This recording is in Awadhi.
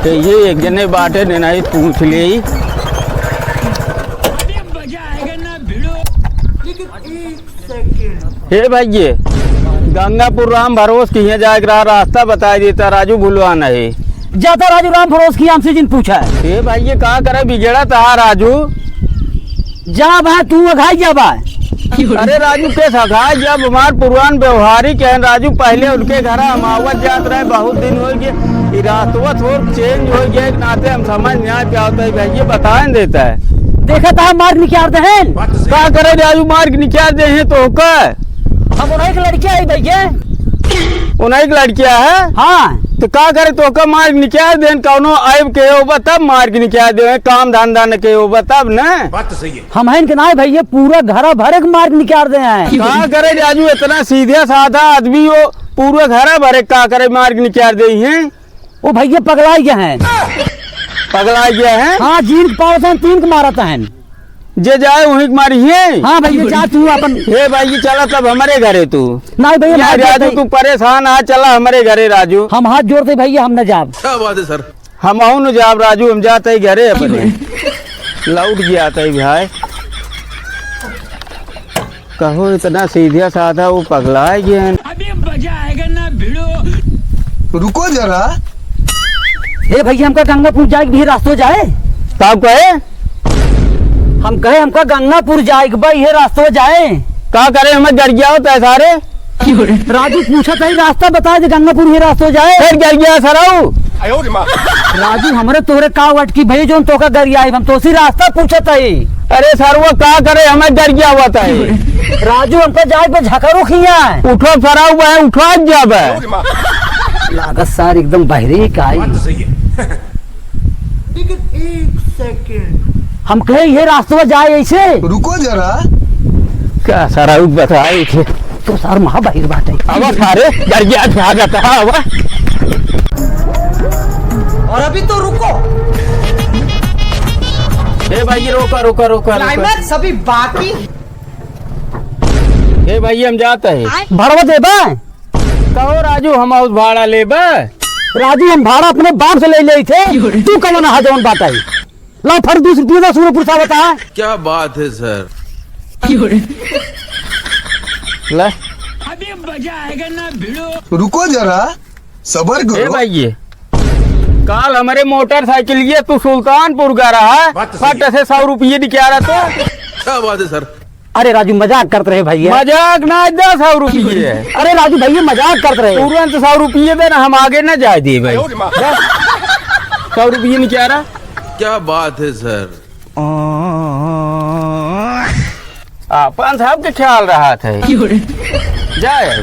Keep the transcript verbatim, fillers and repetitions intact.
तो ये एक जने बाटे ने नहीं पूछ ले। हे भाई, ये गंगापुर राम भरोस किहाँ जाए के रहा, रास्ता बताई देता, राजू भुलवा नहीं। जाता राजू राम भरोस किहाँ, हमसे जिन पूछा है। हे भाई, ये का करे बिगड़ा तहा राजू? जा भाई, तू अघाई जा भाई। अरे राजू, के सगाई जब हमार पुरान व्यवहारिक है राजू, पहले उनके घर हम आवत जात रहे, बहुत दिन हो गए। ई रास्तवा थोड़ चेंज हो गया, एक नाते हम समझ नहीं आ पावत है भैया, बताए न देता है। देखा था मार्ग निकाल दे हैं। का करे राजू, मार्ग निकाल दे हैं तो का? हम उन्हीं के लड़किया है भैया। उन्हीं के लड़किया है? हाँ। तो का करे, तो का मार्ग निकाल दे, कौनो आइब के होबा तब मार्ग निकाल दे, काम धंधा न के होबा तब न। बात तो सही है। हम हैं कि नाहीं भैया, पूरा घरा भरे के मार के निकाल दे हैं। का करे राजू, इतना सीधा साधा आदमी हो, पूरा घरा भरे का करे मार के निकाल दे हैं। वो भैया पगलाई गए हैं। पगलाई गए हैं? हाँ, जीन के पावत हैं, तीन के मारत हैं। जे जाए वहीं के मारी है। हाँ भैया, जा तू अपन। हे भाई, चला तब हमरे घरे तू। नहीं भैया, हम या हाथ राजू, जोड़ते तू परेशान आ, चला हमरे घरे राजू। हम हाथ जोड़ते भैया, हम न जाब। क्या बात है सर? हमहू न जाब राजू, हम जात ही घरे अपने। लौट गया था भाई। कहो इतना सीधा साधा वो पगला गया है। अभी मजा आएगा ना भिड़ो। रुको जरा। हे भैया, हमका गंगापुर जाए के भी रास्तो जाए। का कहे? हम कहे हमका गंगापुर जाए के बा, ये रास्तो जाए। का करे, हमें गरिया होता है सारे। राजू पूछत है, रास्ता बता दे, गंगापुर ही रास्ता जाए। फिर गरिया सराऊ। राजू, हमरे तोहरे का अटकी भई, जोन तोका गरिया आई, हम तोसी रास्ता पूछत है। अरे सरवा, का करे, हमें गरिया बताए। राजू, हमका जाए पे झकरो खिया है। उठो सराऊ बहन, उठो, आज जाबे। लागत सार एकदम बहरी का आई। लेकिन एक सेकंड। हम कहे, "ये रास्ता जाए ऐसे?" रुको जरा। का सारा उ बताए थे? तो सार महा बहिर बाटे। अब सारे डर गया था, आ जाता है, अब। और अभी तो रुको। ए भाई, रोका, रोका, रोका, रोका। क्लाइमैक्स अभी बाकी। ए भाई, हम जाता है। भड़वा देबा? कहो राजू, हम आउस भाड़ा लेबे? राजू, हम भाड़ा अपने बाप से ले ले थे। तू कवन हा जवन बात आई? ला, फर बीस रुपये दस रुपये पुरसा बता। क्या बात है सर? ले। अभी मजा आएगा ना भिड़ो। रुको जरा, सबर ए करो। भाई, ये काल हमरे मोटरसाइकिल ये तू सुल्तानपुर का रहा, बात तो सही फट है। से सौ रुपये निकाला तो। क्या बात है सर? अरे राजू, मजाक करत रहे भैया। मजाक ना, दस सौ रुपये है। अरे राजू भैया, मजाक करत रहे। तुरंत सौ रुपये दे ना, हम आगे ना जाए दे भाई। अरे माँ। सौ रुपये निकाला। क्या बात है सर? अपन सबके ख्याल रहत है। जाए।